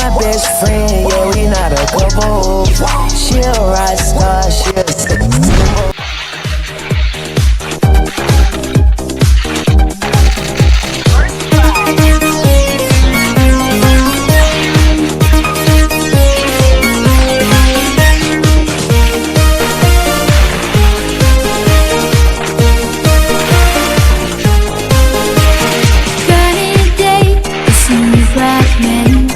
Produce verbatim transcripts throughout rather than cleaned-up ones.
My best friend, yeah, we not a couple. She a rock star, she a Kane dei ka sngi Bridesmaid.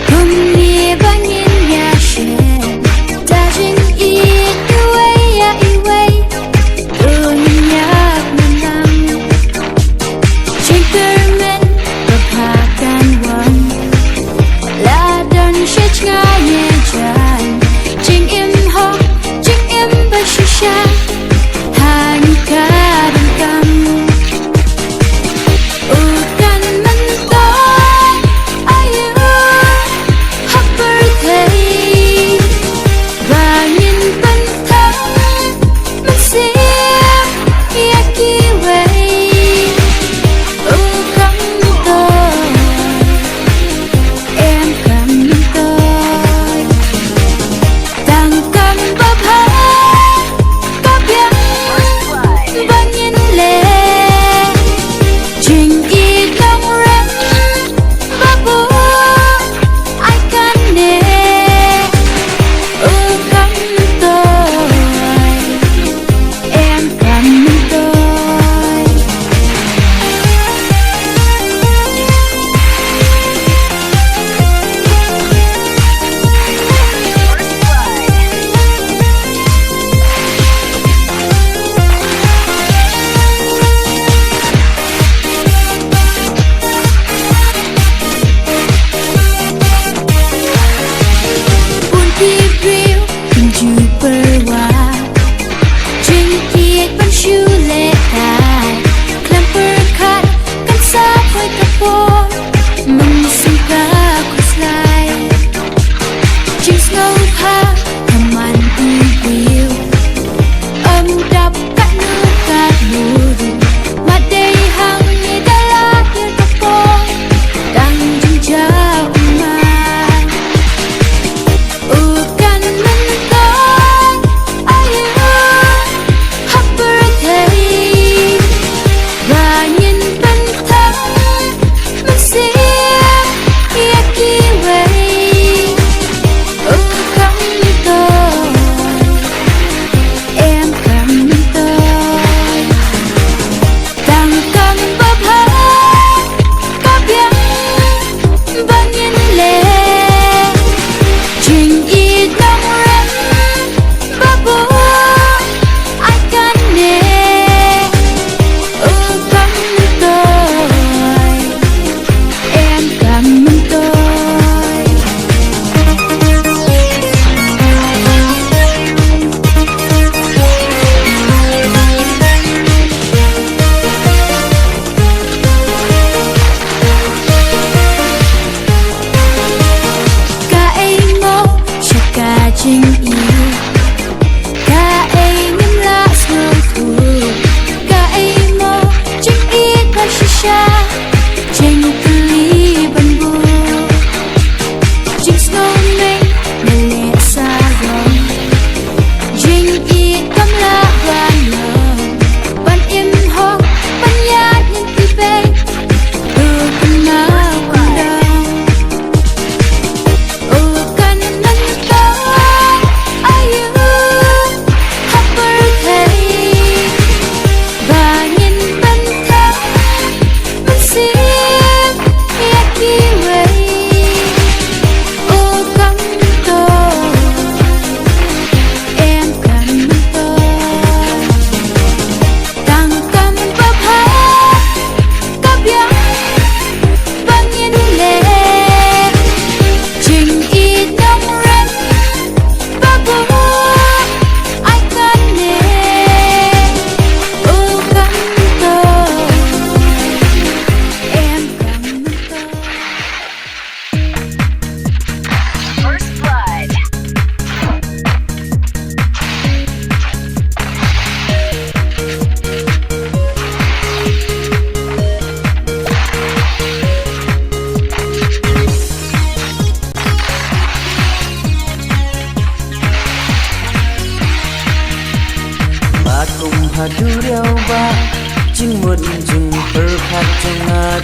Kumne ba ngin ïa shem. Da jingïeit kawei ïa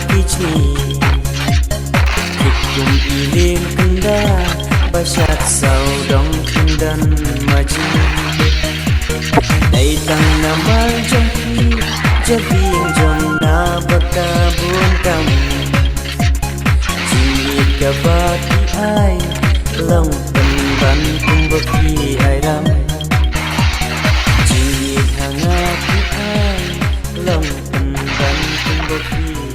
ki jingïeit. Ki kum i lieng kynda ba shad saw dong kyndan maji. Dei tang namar jong ki, ja biang jong na ba ka bun kam. Jingïeit kaba ki ai long pynban kumba ki ai ram. Jingïeit ha nga ki ai long pynban kumba ki